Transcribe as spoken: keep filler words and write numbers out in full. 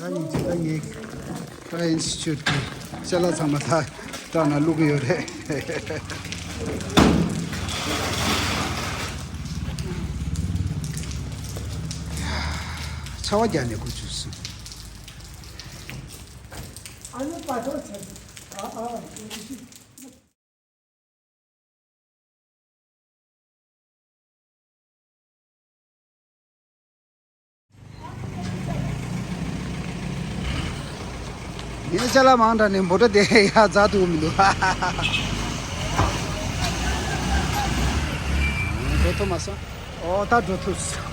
ད་ཡིན་གཅིག་ད་ངས་ཁ་ཨིན་སི་ཊི་ཊུཊ་གི་ཅ་ལག་ཚང་མ་ད་སྐྲ་ན་བླུག་གི་ཡོད་རེད། ཆར་པ་བརྒྱབ་ནས་འགོ་བཙུགས་སོང་། ཨ་ནི་པ་ཏོ་ཚ། ཨ་ཨ། ངས་ཅ་ལག་མང་དྲགས་ནས་འབོ་ཊ་དེ་ཡར་འཛེག་ཐུབ་མི་འདུག་འགྲོ་ཐུབ་མ་སོང་། ཨོ་ད་འགྲོ་ཐུབ་སོང་།